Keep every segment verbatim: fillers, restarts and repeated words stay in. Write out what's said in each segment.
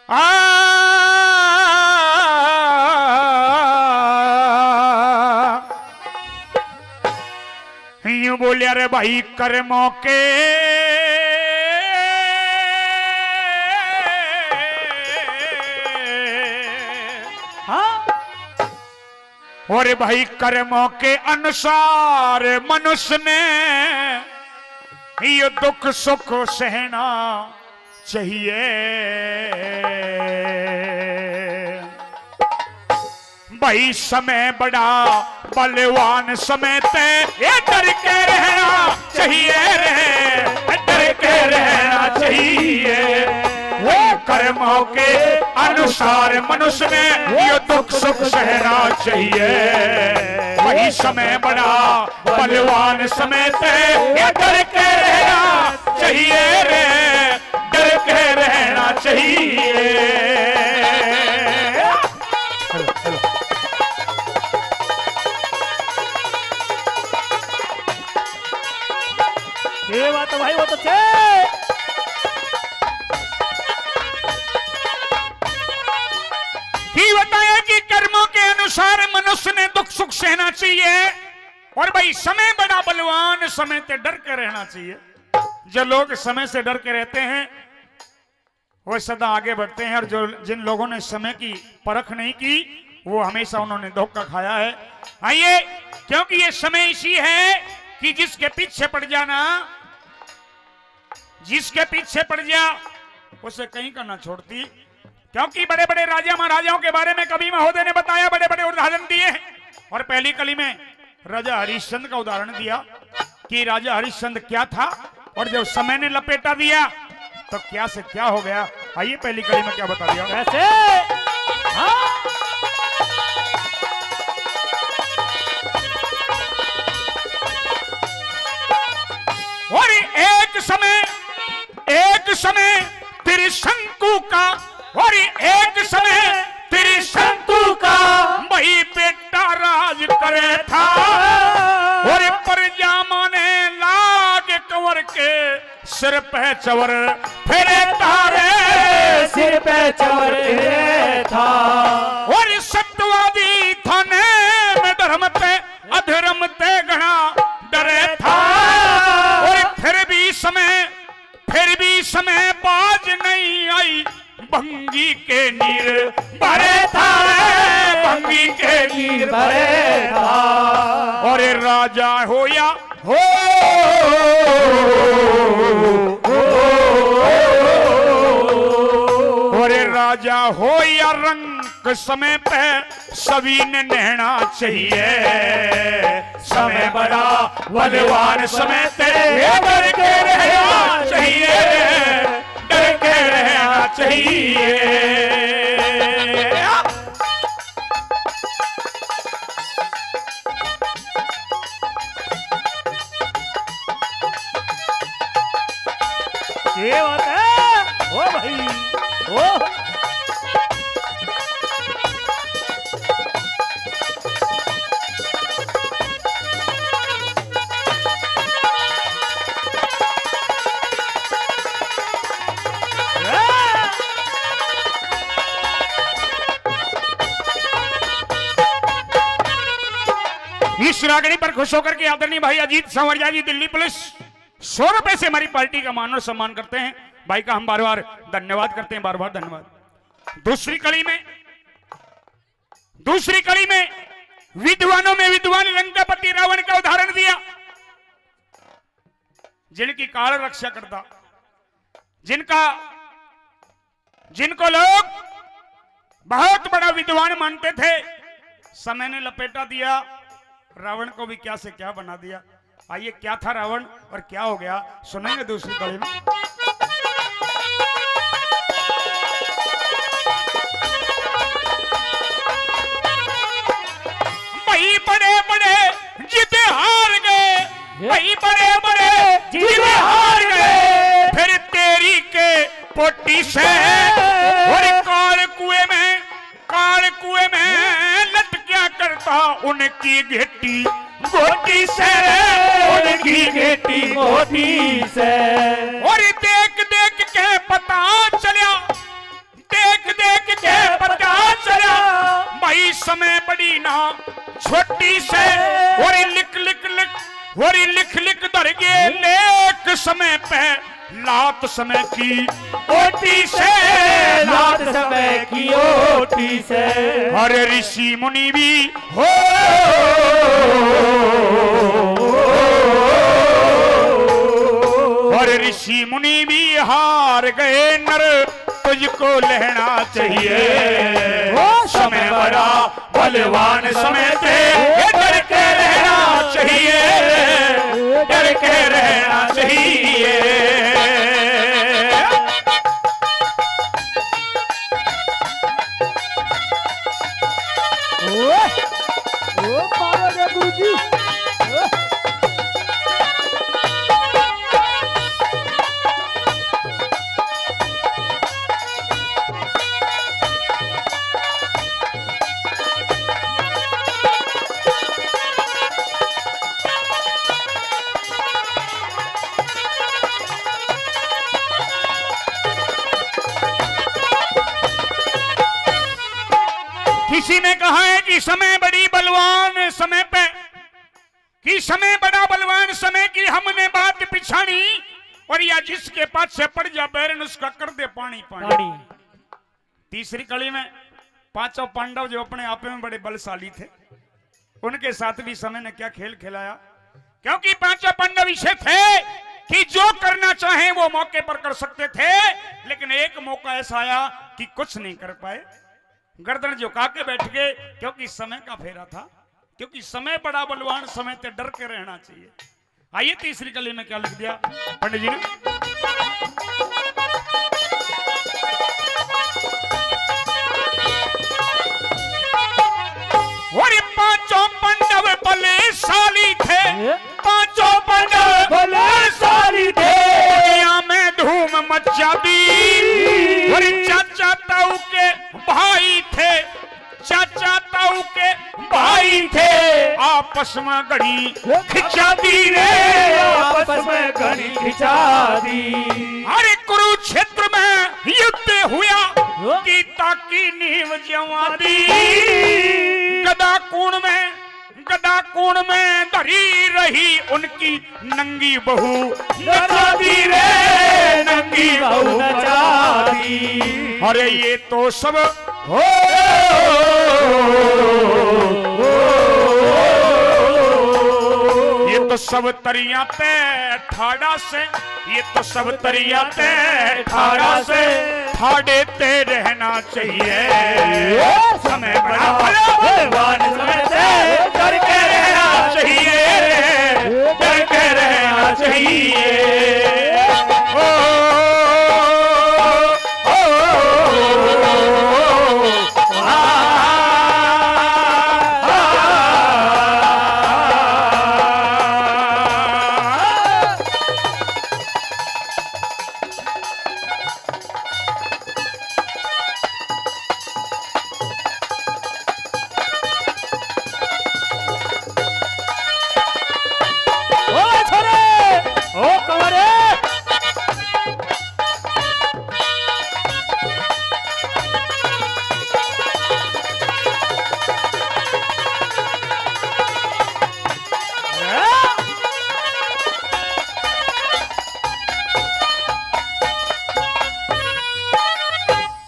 आ, यूं बोलिया रे भाई कर्मों के। हाँ। और भाई कर्मों के अनुसार मनुष्य ने ये दुख सुख सहना चाहिए। भाई समय बड़ा बलवान, समय ते ये डर के रहना चाहिए रे, डर के रहना चाहिए। कर्मों के अनुसार मनुष्य ने ये दुख सुख सहना चाहिए। भाई समय बड़ा बलवान, समय ते ये डर के रहना चाहिए रे, डर के रहना चाहिए। ये बात है भाई, वो तो छे। की बताया कि कर्मों के अनुसार मनुष्य ने दुख सुख सहना चाहिए। और भाई, समय बड़ा बलवान, समय ते डर के रहना चाहिए। जो लोग समय से डर के रहते हैं, वो सदा आगे बढ़ते हैं, और जो, जिन लोगों ने समय की परख नहीं की, वो हमेशा उन्होंने धोखा खाया है। आइए, क्योंकि ये समय इसी है कि जिसके पीछे पड़ जाना, जिसके पीछे पड़ जा, उसे कहीं का ना छोड़ती। क्योंकि बड़े बड़े राजा महाराजाओं के बारे में कवि महोदय ने बताया, बड़े बड़े उदाहरण दिए हैं। और पहली कली में राजा हरिश्चंद्र का उदाहरण दिया कि राजा हरिश्चंद्र क्या था और जब समय ने लपेटा दिया तो क्या से क्या हो गया। आइए, पहली कली में क्या बता दिया। कैसे? हाँ। और एक समय, एक समय त्रिशंकु का, और एक समय त्रिशंकु का भाई बेटा राज करे था। और प्रजा माने लाग कंवर के सिर पे चवर फिरे था रे, सिर पे चवर फिरे था। और सत्यवादी थाने में धर्म ते अधर्म ते घना डरे था। और फिर भी समय, फिर भी समय बाज नहीं आई, भंगी के नीर भरे था रे, भंगी के नीर भरे था। और राजा होया हो, और राजा होया रंग समय पे सभी ने नहना चाहिए। समय बड़ा बलवान, समय ते डर के रहना चाहिए, डर के रहना चाहिए। ये बात है। ओ भाई, ओ। इस रागनी पर खुश होकर के आदरणीय भाई अजीत सांवरिया जी, दिल्ली पुलिस, सौ रुपए से हमारी पार्टी का मान और सम्मान करते हैं। भाई का हम बार बार धन्यवाद करते हैं, बार बार धन्यवाद। दूसरी कली में, दूसरी कली में विद्वानों में विद्वान लंकापति रावण का उदाहरण दिया, जिनकी काल रक्षा करता, जिनका, जिनको लोग बहुत बड़ा विद्वान मानते थे, समय ने लपेटा दिया, रावण को भी क्या से क्या बना दिया। आइए, क्या था रावण और क्या हो गया, सुनेंगे दूसरी कली में। भाई बड़े बड़े जित हार गए, भाई बड़े बड़े जित हार गए, फिर तेरी के पोटी से और काल कुएं में, काल कुएं में लटक्या करता उनकी घेटी गोटी से, उनकी घेटी गोटी से। और देख देख के पता चलिया, देख और ये लिख लिख धर गए लेख समय पे, लात समय की ओटी से, लात समय की ओटी से। अरे ऋषि मुनि भी हो, और ऋषि मुनि भी हार गए नर, तुझको लहना चाहिए। ओ समय बड़ा बलवान समय ते, ये डर के रहना चाहिए, डर के रहना चाहिए। ओ, ओ, मारो रे गुरुजी। ओ। किसी ने कहा है कि समय बड़ी बलवान समय पे, कि समय बड़ा बलवान समय की हमने बात पिछाणी, और या जिसके पाछे पड़ जा बैरन उसका कर दे पानी पानी। पानी। तीसरी कली में पांचों पांडव जो अपने आप में बड़े बलशाली थे, उनके साथ भी समय ने क्या खेल खिलाया, क्योंकि पांचों पांडव इसे थे कि जो करना चाहे वो मौके पर कर सकते थे, लेकिन एक मौका ऐसा आया कि कुछ नहीं कर पाए, गर्दन झुका के बैठ गए, क्योंकि समय का फेरा था, क्योंकि समय बड़ा बलवान, समय ते डर के रहना चाहिए। आइए तीसरी कली में क्या लिख दिया पंडित जी ने। और ये पांचों पांडव बलशाली थे, ये? पांचों पांडव बलशाली थे। दुनिया में धूम मचा दी। और चाचा ताऊ के भाई थे, चाचा ताऊ के भाई थे, आपस में घणी खिंचा दी रे, आपस में घणी खिंचा दी। अरे कुरुक्षेत्र में युद्ध हुआ, गीता की नींव जमा दी। गदा कूण में, गदा कूण में धरी रही उनकी नंगी बहू नचा दी रे, नंगी बहू नचा दी। अरे ये तो सब हो, ये तो सब तरिया पे ठाड़ा से, ये तो सब तरिया पे ठाड़ा से, ठाड़े ते रहना चाहिए। समय बड़ा बलवान समय से डर के रहना चाहिए, डर के रहना चाहिए। ओ, ओ, ओ, आ, आ, आ। ओ छोरे, ओ कंवरे।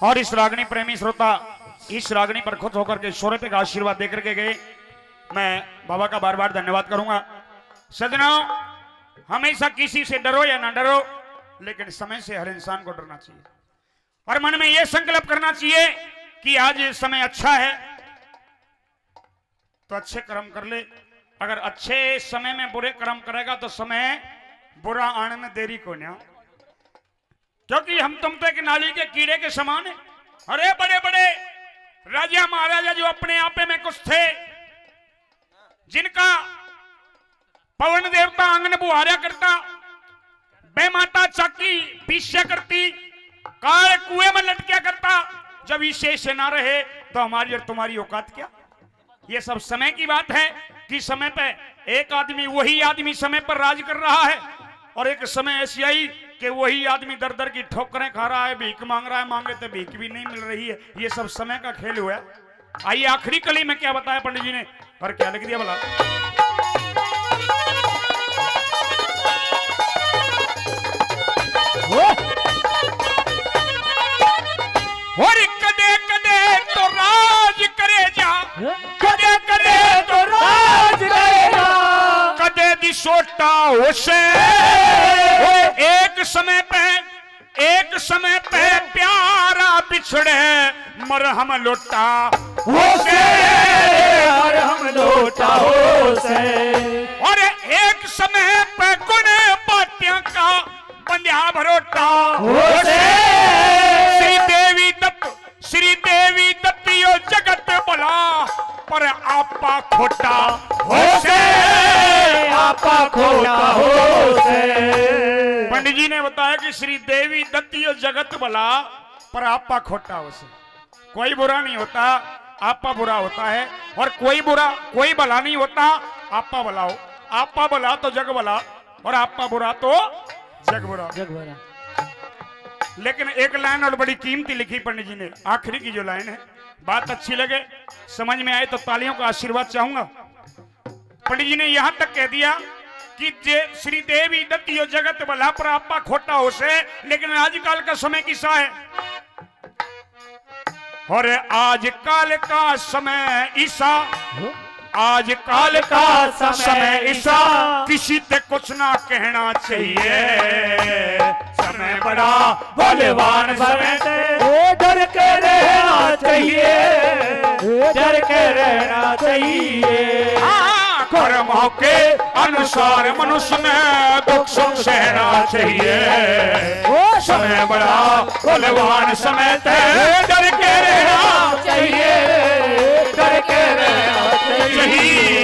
और इस रागनी प्रेमी श्रोता इस रागनी पर खुश होकर के सौ रुपए का आशीर्वाद देकर के गए। मैं बाबा का बार बार धन्यवाद करूंगा। सजनों, हमेशा किसी से डरो या ना डरो, लेकिन समय से हर इंसान को डरना चाहिए और मन में यह संकल्प करना चाहिए कि आज ये समय अच्छा है तो अच्छे कर्म कर ले, अगर अच्छे समय में बुरे कर्म करेगा तो समय बुरा आने में देरी को ना। क्योंकि हम तुम तो एक नाली के कीड़े के समान है। अरे बड़े बड़े राजा महाराजा जो अपने आपे में कुछ थे, जिनका पवन देवता आंगन बुहारा करता, बे माता चाकी पीस्या करती, काल कुएं में लटकिया करता, जब इसे से ना रहे तो हमारी और तुम्हारी औकात क्या? ये सब समय की बात है कि समय पे एक आदमी, वही आदमी समय पर राज कर रहा है और एक समय ऐसी आई कि वही आदमी दर दर की ठोकरें खा रहा है, भीख मांग रहा है, मांगे तो भीख भी नहीं मिल रही है। ये सब समय का खेल हुआ है। आइए आखिरी कली में क्या बताया पंडित जी ने और क्या लिख दिया भला। होसे। और एक समय पे, एक समय पे प्यारा बिछड़े मरहम लोटा होसे। मरहम लोटा होसे। और एक समय पे कुण बातियां का बंध्या भरोटा होसे। श्री देवी दत्त, श्री देवी दत्तियो जगत भला, पर आपा खोटा होसे। आपा खोटा होसे। पंडित जी ने बताया कि श्री देवी दत्तियो जगत भला, पर आपा खोटा होसे। कोई बुरा नहीं होता, आपा बुरा होता है। और कोई बुरा, कोई भला नहीं होता, आपा भला हो। आपा भला तो जग भला, और आपा बुरा तो जग बुरा। जग बुरा। लेकिन एक लाइन और बड़ी कीमती लिखी पंडित जी ने, आखिरी की जो लाइन है, बात अच्छी लगे, समझ में आए तो तालियों का आशीर्वाद चाहूंगा। पंडित जी ने यहां तक कह दिया कि जे श्री देवी दत्तियो जगत भला, पर आपा खोटा होसे। लेकिन आजकल का समय किसा है? और आजकल का समय इसा, आजकल का समय इसा, किसी ते कुछ ना कहना चाहिए। समय बड़ा बलवान समय ते, ओ, डर के रहना चाहिए, डर के रहना चाहिए। हाँ, कर्मों के अनुसार मनुष्य ने दुख सुख सहना चाहिए। ओ, समय बड़ा बलवान समय ते, डर के रहना चाहिए, डर के रहना चाहिए।